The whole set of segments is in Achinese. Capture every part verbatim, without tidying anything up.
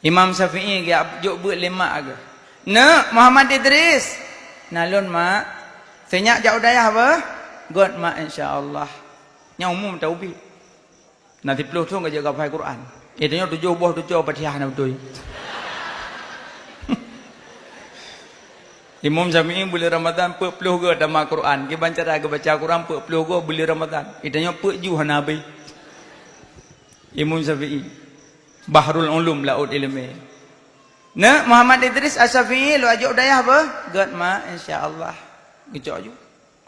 Imam Syafi'i geujok beuet lé mak geuh. "Neuk, Muhammad Idris." "Na lôn, Mak." "Sinyak jak u dayah beuh?" "Göt, Mak, insya Allah." Nyang umum taubi. Na siplôh thôn ka jeuet ka hafai Quran. Eh, tanyoe tujoh boh tucoe Fatihah na beutôi. Imam Syafi'i buleuen Ramadhan peuet plôh goe tamat Quran. Kiban cara geubaca Quran peuet plôh goe buleuen Ramadhan. Eh, tanyoe peuet ju hana habéh. Imam Syafi'i. Bahrul Ulum, laôt ileumé. "Neuk, Muhammad Idris Asy-Syafi'i, lôn jak u dayah beuh?" "Göt, Mak, insya Allah." Geucok ju.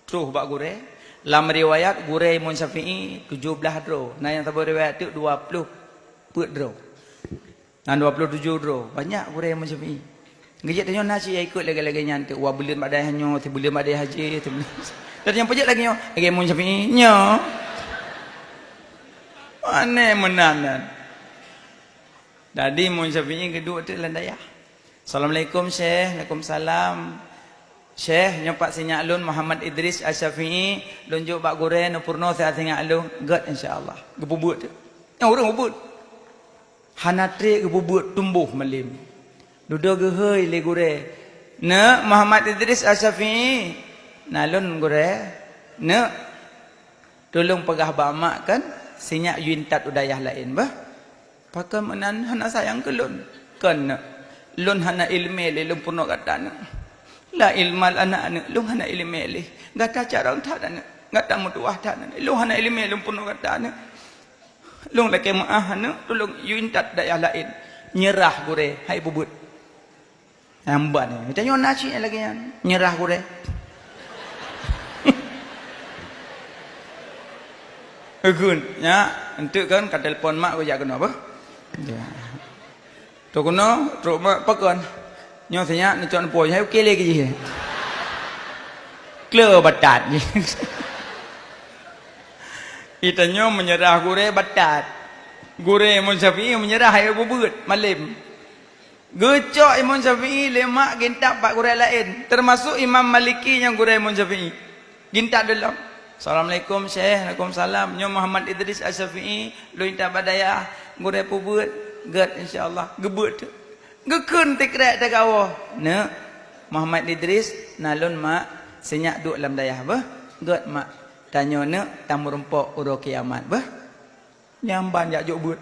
Troh bak gurée. Lam riwayat, gurée Imam Syafi'i tujoh blaih droe. Na nyang saboh riwayat teuk dua plôh peuet droe. Na dua plôh tujoh droe. Banyak gurée Imam Syafi'i. Geujak tanyoe na cit nyang ikot lagée-lagée nyan teuk. Wah, buleuen bak dayah nyoe, sibuleuen bak dayah jih, sibuleuen. Dan nyang peujeuet lagée nyoe, lagée Imam Syafi'i nyoe. Aneh meunan nyan. Jadi Imam Syafi'i geuduek teuk lam dayah. "Assalamualaikum, Syekh." "Waalaikumsalam." "Syekh, nyoe pat sinyak lôn Muhammad Idris Asy-Syafi'i, lôn jok bak gurée neupeurunoe siat sinyak lôn." "Göt, insya Allah." Geupeubuet teuk. Nyang ureuëng peubuet. Hana treb geupeubuet, tumbôh malem. Dudoe geuhôi lé gurée, "Neuk, Muhammad Idris Asy-Syafi'i." "Na lôn, gurée." "Neuk, tulông peugah bak mak kön, sinyak yue intat u dayah laén beuh." "Pakön meunan, hana sayang keu lôn?" "Kön, Neuk. Lôn hana iéleumé lé lôn peurunoe gata, Neuk." "La ilma lana, Neuk, lôn hana iéleumé lé. Gata carông that, Neuk. Gata meutuwah that, Neuk. Lôn hana iéleumé lôn peurunoe gata, Neuk. Lôn lakée meuáh, Neuk, tulông yue intat dayah laén." Nyeurah gurée, han ipeubuet. Nyang ban nyoe. Tanyoe na cit lagée nyan. Nyeurah gurée. Eugeuet, nyak, enteuk kan ka telepon mak geujak keunoe beuh. Ya. Trok keunoe, trok mak, "Pakön?" "Nyoe sinyak neucok neupo, hai ukée lé keu jih." Kle batat jih. Itanyoe meunyeurah gurée batat. Gurée Imam Syafi'i meunyeurah hai peubuet malem. Geucok Imam Syafi'i lé mak geuintat bak gurée laén, teumasok Imam Maliki nyang gurée Imam Syafi'i. Geuintat lom. "Assalamualaikum, Syekh." "Waalaikumsalam." "Nyoe Muhammad Idris Asy-Syafi'i, lôn intat bak dayah." Gurée peubuet, "Göt, insya Allah." Geubeuet teuk. Geukheun tikrek teugawoe. "Neuk, Muhammad Idris, na lôn, Mak, sinyak duek lam dayah beuh." "Göt, Mak." "Tanyoe neuk tameurumpok uroe kiamat beuh." Nyang ban jak jok beuet.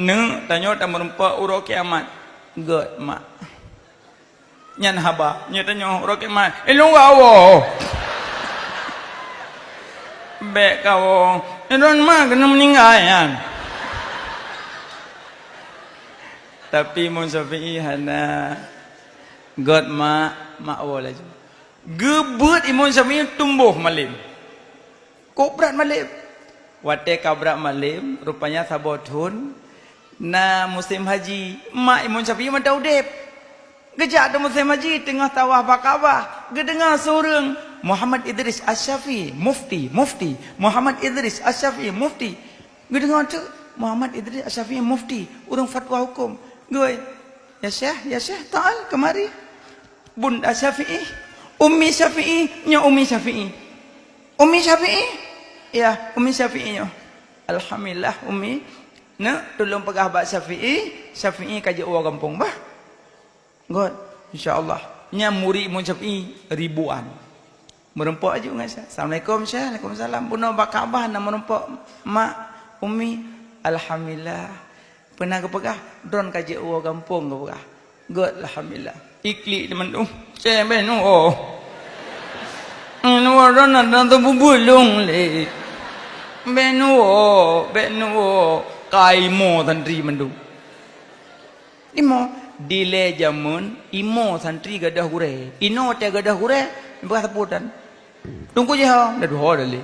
"Neuk, tanyoe tameurumpok uroe kiamat." "Göt, Mak." Nyan haba, nyoe tanyoe uroe kiamat. "Eh, lôn gawoe." "Bék gawoe. Eh, lôn ma keuneuk meuninggai nyan." Tapi Imam Syafi'i hana. "Göt, Mak." Mak woe laju. Geubeuet Imam Syafi'i tumbôh malem. Kok brat malem. Watée ka brat malem, rupanya saboh thon na musém haji, mak Imam Syafi'i mantong udeb. Geujak teuk musém haji, teungoh tawaf bak Ka'bah, geudeungoe su ureuëng, "Muhammad Idris Asy-Syafi'i, mufti, mufti, Muhammad Idris Asy-Syafi'i, mufti." Geudeungoe teuk, "Muhammad Idris Asy-Syafi'i, mufti, ureuëng fatwa huköm." Geuyue, "Ya Syekh, ya Syekh, ta'al, kemari." "Bunda Syafi'i, Ummi Syafi'i, nyoe Ummi Syafi'i." "Ummi Syafi'i?" "Ya, Ummi Syafi'i nyoe." "Alhamdulillah, Ummi. Neuk, tulông peugah bak Syafi'i, Syafi'i ka jeuet woe gampông bah." "Göt, insya Allah." Nyan murit Imam Syafi'i ribuan. Meurumpok aju ngon Syekh. "Assalamualaikum, Syekh." "Waalaikumsalam." "Bunoe bak Ka'bah na meurumpok mak, Ummi?" "Alhamdulillah." "Peue na geupeugah?" "Droen ka jeuet woe gampông," geupeugah. "Göt, alhamdulillah." Iklik teuma tu. "Syekh, bèk neuwoe." "Neuwoe droen na, droen teububulông lé." "Bèk neuwoe, bèk neuwoe." Ka imoe santri mandum. Imoe, dilée jameun, imoe santri gadôh gurée. Inoe watée gadôh gurée, beurah sapeue tan. Teungku jih ho, dah duho dah lé.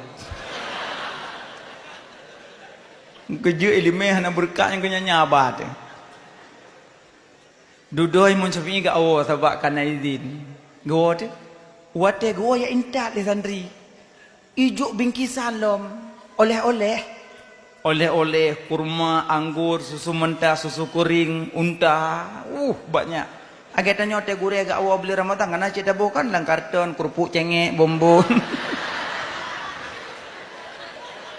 Geujeuet iéleumé hana beureukat nyang keu nyan-nyan aba teuh. Dudoe Imam Syafi'i geuwoe sabab kana idhin. Geuwoe teuh. Watée geuwoe jak intat lé santri. Ijok bingkisan lom, oleh-oleh. Oleh-oleh, kurma, anggur, susu mentah, susu kering, unta. Uh, banyak. Lagée tanyoe teuh gurée geuwoe buleuen Ramadhan, kana cit taboh kan lam karton, keurupuk cengek, bonbon.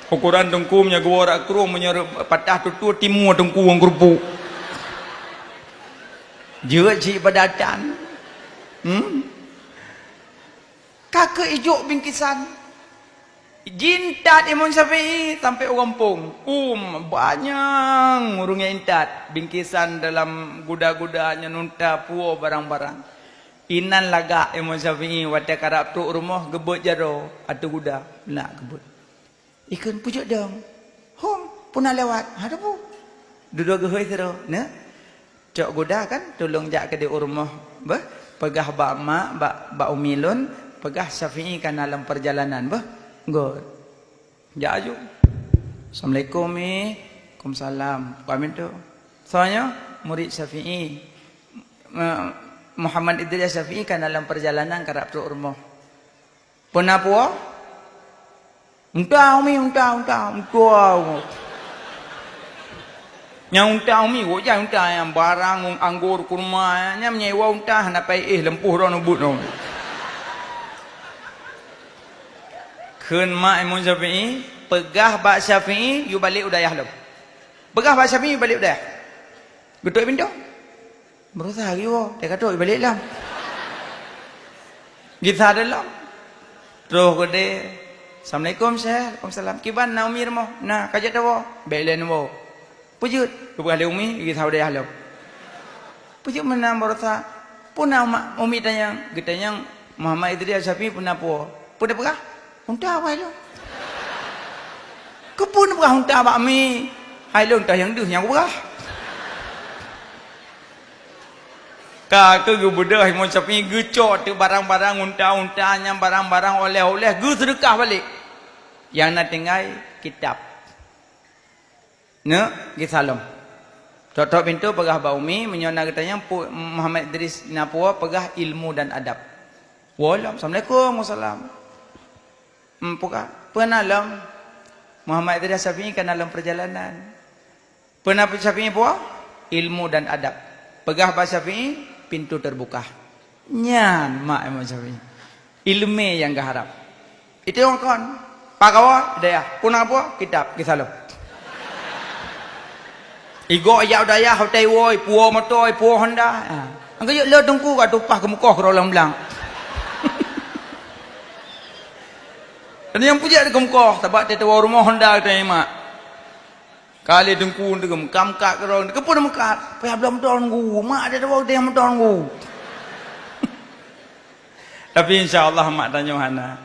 Ukoran teungku meunyoe geuwoe rak krueng, meunyoe patah tutoe, timu teungku ngon keurupuk. Jeuet cit padatan. Hmm? Ka keu ijok bingkisan. Ji intat Imam Syafi'i sampai u gampông. Um, banyang ureuëng nyang intat. Bingkisan dalam guda-guda nyan, unta, puwoe, barang-barang. Inan lagak Imam Syafi'i watée karab trok rumoh, geubeuet jaroe ateueh guda. Nak geubeuet. Ikheun, "Peujeuet dong." "Hom, peue na lewat?" "Hana peue." Dudoe geuhôi sidroe, "Neuk, cok guda kan, tulông jak keudeh u rumoh, beuh, peugah bak mak, bak, bak umi lôn, peugah Syafi'i ka na lam peurjalanan, beuh." Gét. Jak aju. "Assalamualaikum, Mi." "Waalaikumsalam." "Peuamin tu." "Soe nyoe?" "Murit Syafi'i. Eh, Muhammad Idris Syafi'i ka na lam peurjalanan, karab trok rumoh." "Peue na puwoe?" "Unta, Umi, unta, unta, unta." Nyang unta, Umi, woe jai unta nyang barang, anggor, kurma, nyang meunyoe iwoe unta hana pai éh, leumpôh droe neubuet nyoe. Kheun mak Imam Syafi'i, "Peugah bak Syafi'i, yue balek u dayah lom." Peugah bak Syafi'i, yue balek u dayah. Geutok pintoe. Berusaha geuwoe, teuka trok ibalek lom. Gisa dalam. Troh keudeh. "Assalamualaikum, Syekh." "Waalaikumsalam." "Kiban na Umi rumoh?" "Na, ka jeuet tawoe." Bèk lé neuwoe. "Peujeuet?" Geupeugah lé Umi, gisa u dayah lom. "Peujeuet meunan baroesa?" "Peue na Mak, Umi tanyong?" Geutanyong, "Muhammad Idris Syafi'i peue na puwoe?" "Peue neupeugah?" "Unta bak hai lôn." "Keupeue neupeugah unta bak Mi?" "Hai lôn unta nyang deuh nyang kupeugah." Ka keuh geubeudôh Imam Syafi'i, geucok teuk barang-barang, unta-unta nyan, barang-barang, oleh-oleh, geuseudeukah balek. Nyang na tinggai kitab. Neuk, gisa lom. Trok-trok pintoe, peugah bak Umi, meunyoe na geutanyong, "Pu-, Muhammad Idris na puwoe?" Peugah, "Ilmu dan adab." Woe lom, "Assalamualaikum." "Waalaikumsalam." "Hmm, peugah, peue na lom?" "Muhammad Idris Syafi'i ka na lam peurjalanan." "Peue na Syafi'i puwoe?" "Ilmu dan adab." Peugah bak Syafi'i, pintoe teubuka. Nyan mak Imam Syafi'i. Ileumèe nyang geuharab. Itu nyang kon. Pagawa dayah. Peue na puwoe? Kitab. Gisa lom. Igok jak dayah, hotel woi, puwoe moto, puwoe Honda. Ha. Angka jeuet le teungku ka tupah keumeukoh keudroe lam blang. Dan nyang peujeuet keumeukoh, sabab teutoe rumoh Honda teuh mak. Ka lé teungku teuh meukat-meukat keudroe, keupeue meukat? Payah bloe moto teungku, mak ada dua teuh moto teungku. Tapi insya Allah mak tanyoe hana.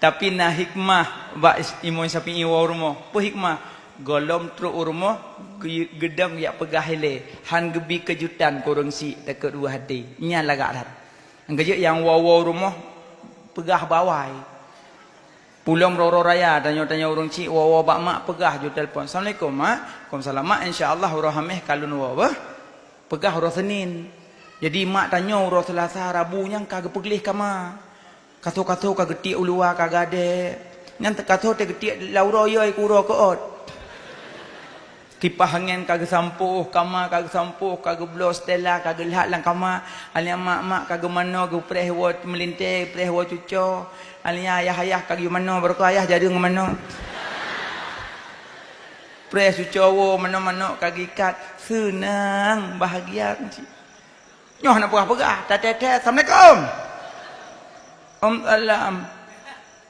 Tapi na hikmah bak Imam Syafi'i woe u rumoh. Peue hikmah? Gohlom trok u rumoh, geu-, geudong jak peugah ilée, han geubi keujutan keu ureuëng syiek takot dua hati. Nyan lagak that. Nyang keujeuet nyang woe-woe u rumoh peugah bak awai. Pulang roro raya, tanyoe-tanyoe ureuëng syiek woe-woe bak mak peugah ju telepon, "Assalamualaikum, Mak." "Waalaikumsalam, Mak. Insya Allah uroe Hamèh ka lôn woe, beuh." Peugah uroe Senin. Jadi mak tanyoe uroe Selasa, Rabu nyan ka geupeugleh kama. Kaso-kaso ka geutiek u luwa ka gadée. Nyan kaso teugeutiek lam uroe yôi keu uroe keuôt. Kipah angén ka geusampôh, kama ka geusampôh, ka geubloe stela, ka geulhat lam kama. Aneuk mak-mak ka geumanoe, geupreh woe meulintée, preh woe cuco. Aneuk ayah-ayah ka geumanoe, baroe keu ayah jareueng manoe. Preh cuco woe, manoe-manoe ka geuikat. Seunang, bahagia cit. Nyoe hana peugah-peugah, tatét-tét, "Assalamualaikum." "Waalaikumsalam."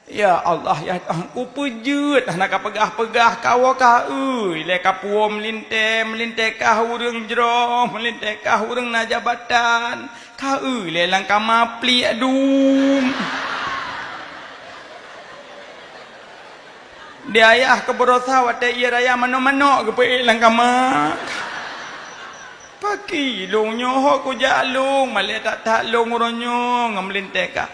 "Ya Allah, ya Tuhanku, peujeuet hana kapeugah-peugah, kawoe kaeu lé kapuwoe meulintée, meulintée kah ureuëng jroh, meulintée kah ureuëng na jabatan, kaeu lé lam kama pliek dum." Di ayah keu baroesa watée ie raya manok-manok geupeuék lam kama. Paki lôn nyoe ho kujak lôn, malée that-that lôn uroe nyoe ngon meulintée kah.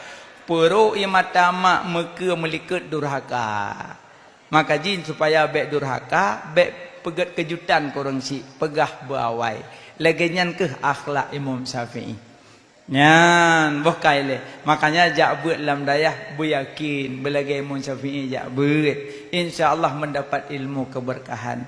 Peurok ie mata mak meukeue meulikot durhaka. Maka jih supaya bék durhaka, bék peugét keujutan keu ureuëng syiek, peugah beuawai. Lagée nyan kheueh akhlak Imam Syafi'i. Nyan, boh ka ilée. Makanya jak beuet lam dayah, beuyakin, beulagée Imam Syafi'i jak beuet. Insya Allah mendapat ilmu keberkahan.